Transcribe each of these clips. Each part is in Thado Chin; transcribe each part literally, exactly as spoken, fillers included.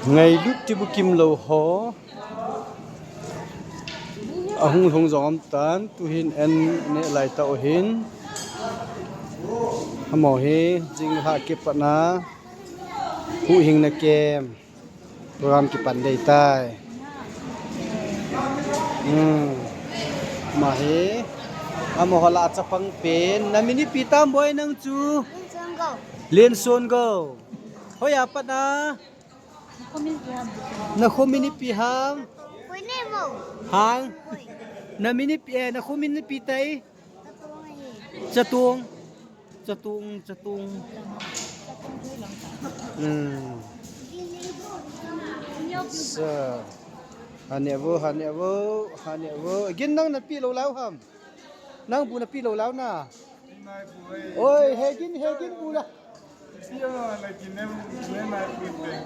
Ngailut Tibukim lo ho ahung lhung jong um tan, tuhin an neh lai tah u hin. Amaho hi jing lha kipatna huhhingna camp program kipan dei tai. Hmm. Amaho hi, amaho lah a chapang pen. Na min ipi tam boi nang chu? Lianson Go. Lianson Go. Hoi a pat na? Na kho min ipi ham? Hoi ne mo. Hang? Hoi. Na min ipi, eh, na kho min ipi tai? Chatung. Chatung, Chatung. Hmm. Sa. Hane vo, hane vo, hane vo. Gin nang na pi lo lau ham? Nang bu na pi lo lau na? Oi, he gin, he gin bu la.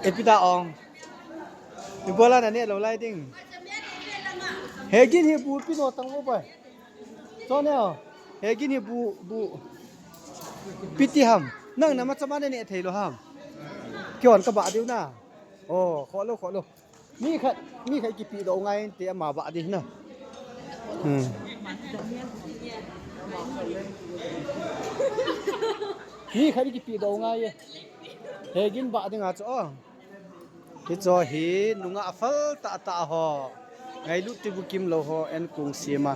Epi da ong. Ibola na ne lo lai ding. He gin hi bu pi no tang vo bai. Cho ne o. He gin hi bu, bu. Pi ti ham. Nang na ma chama ne ne thei lo ham. Kion ka ba diu na. Oh, kho lo, kho lo. Mi khat, mi khat kipi do ngai te ama ba di na. Hmm. Mi khat kipi do ngai e. He gin ba ding a chu o. Hicho hi nungah phal tah tah ho. Ngailut Tibukim lo ho an kong sima.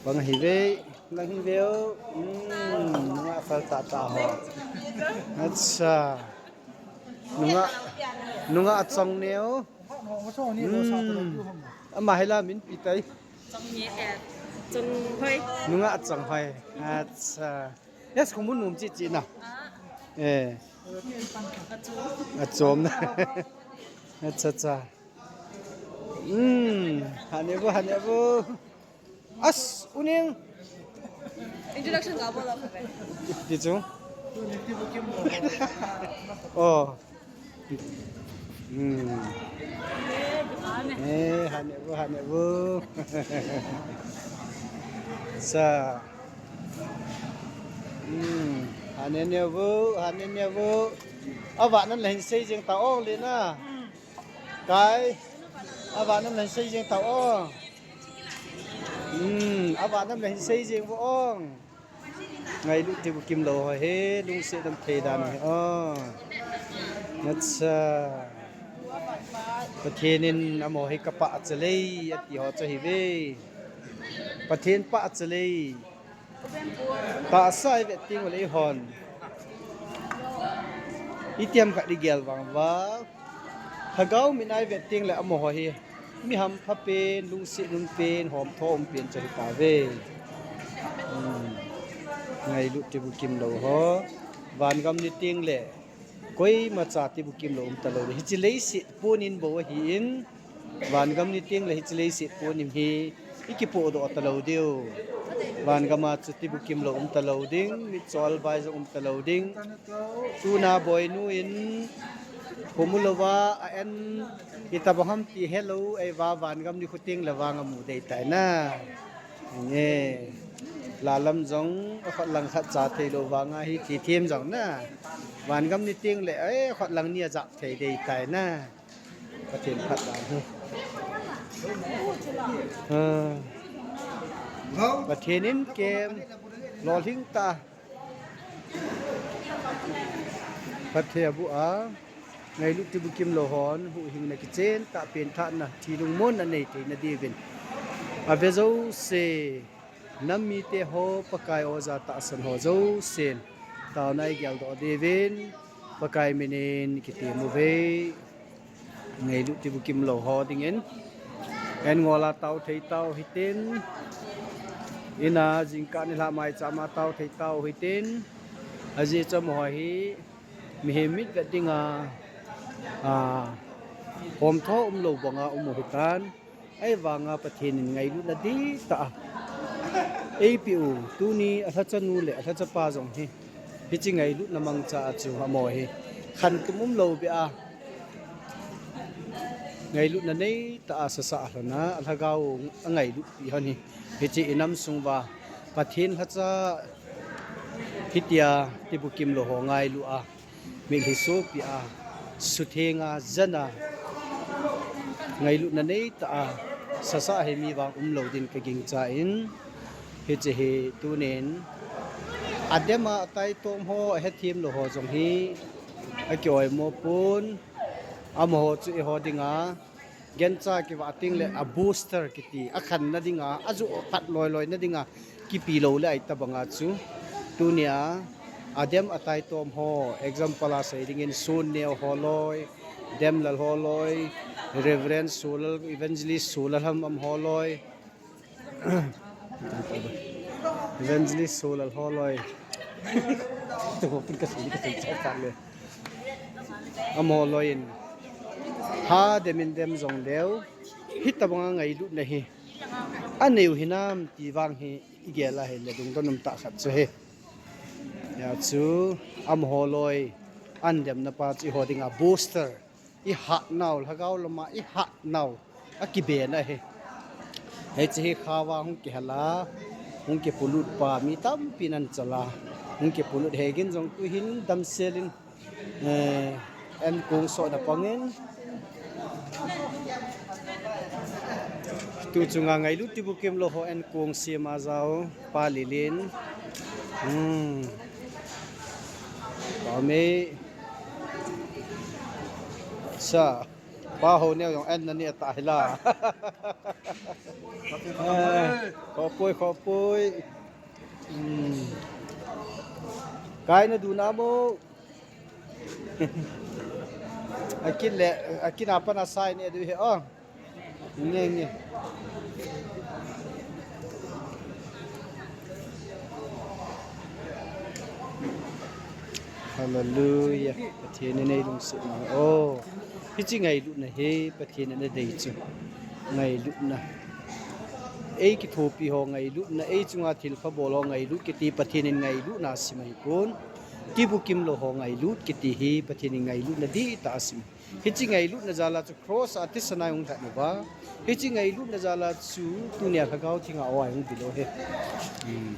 Bang hi ve, bang hi ve o. Hmm, nungah phal tah tah ho. Acha. Nungah, nungah achong neo. Hmm. Ama hela min pi tai. Chong nge te. Chong hoi. Nungah achong hoi. Acha. Yes, khumun num chi chi na. Ah. Eh. Achom. Achom na. Acha, acha. Hmm. Hane vo, hane vo. As, uning. Introduction ka bola ko. Ti chu. Oh. Hmm. Eh, hane vo, hane vo. Sa. Hmm. Hane ne vo, hane ne vo. Ava nan la hin sei jeng ta ong le na. Kai. Ava nam la hin sei jeng ta ong. Hmm, ava nam la hin sei jeng vo ong. Ngailut Tibukim lo ho hi, lungset dam thei dan hi. Oh. Acha. Pathen in amaho hi ka pah chalei, ati ho chu hi ve. Pathen pah chalei. Tahsa i vet teng uleh i hon. Itiham khat i gel vang uva. Lhagao min a i vet teng leh amaho hi. Mi hampha pen, lungset um pen, hom tho um pen chu hi ta ve. Hmm. Ngailut Tibukim lo ho. Vangam ni teng leh. Koima cha Tibukim lo um ta lo. Hiche leiset pon in bou ahi in. Vangam ni teng leh hiche leiset pon in hi. I kipoh doh ta lo diu. Vangam a chu Tibukim lo um ta lo ding. Mitchol vai jong um ta lo ding. Tuna boinu in. Khomu lo va a en. Ita bang ham ti hello. Ei va vangam ni khu teng leh vang amu dei tai na. Nge. Lalam jong a khat lang khat cha thei lo vang a hi ti them jong na. Vangam ni teng leh, eh, khat lang ni a ja thei dei tai na. Pathen phat dan hi. Ah. Pathen in kem lolhing ta. Phatthei abu a. Ngailut Tibukim lo hon huhhingna kichen tah pen thahna thi lungmonna nei theina diuvin. Ave jouse. Nam mite ho, Pakai oja tahsan ho jousen, taona i geldoh diuvin, Pakai minin kitem uve. Ngailut Tibukim lo ho dingin, en ngol a tao thei tau hitin, ina jingkah nilhah maicham a tao thei tau hitin, ajeh chu amaho hi, mihem mitvet dinga, a, hom tho um lo banga um u hitan. Ahivanga Pathen in ngailutna dihtah a eipeh u, tuni a lhacha nu le a lhacha pa jong hi, hiche ngailutna mangcha a chu amaho hi khantum um lou beh a, ngailutna neitah a sasa a lhon a, a lhagao a ngailutpi hon hi, hiche i nam sung uva Pathen lhacha hitia Tibukim lo ho ngailu a, mitlhi sopi a, Suthenga jana ngailutna neitah a sasa hi mi vang umlou din ka gingchan, hiche hi tunin adem a ataitom ho, ahethem lou ho jong hi akioi mo pon, amaho chu eiho dinga gancha kivah teng le a booster kiti, akhanna dinga, ajoh phat loiloi na dinga kipe lou le ahi tabanga chu tunia adem ataitom ho, example a sei dingin Sonneo holoi, Demlal holoi, Reverend Solal, Evangelist Solal ham amaholoi, Evangelist Solal holoi. Tuho pin kasei, kasei chai chai le. Amaholoi in hadem in dem jong leu, hitabanga ngailutna hi aneiu hinam ti vang hi igel a hile dungdon umtah khat chu hi. Hijeh chun amaholoi an demna pa chu eiho dinga booster, ihatnau, lhagao lama ihatnau akibena hi. Hiche hi khaova hung kihela, hung kipolut pa mi tampin anchal a, hung kipolut, hegin jong tuhin damsel in, eh, ankong sohna pangin, tu chunga ngailut tibukim lou ho ankong sem a jao, Pa Lilin. Hmm. Pa me. Sa. Pa ho neo jong an nani ata hila. Eh, khopoi, khopoi. Hmm. Kai nadu namo. Akin le, akin apan asai ne du he, oh. Nge, nge. Hallelujah. Pathen in eilungset nau. Oh. Hiche ngailutna hi Pathen in adei chu. Ngailutna. Eikithopi ho ngailutna, eichunga thilpha bol ho ngailut kiti, Pathen in ngailutna asim ahipon. Tibukim lou ho ngailut kiti hi Pathen in ngailutna dihtah a asim. Hiche ngailutna jal a chu cross a thisan a hung lhat nauva, hiche ngailutna jal a chu tunia Lhagao Theng a aw a hung bilou hi. Hmm.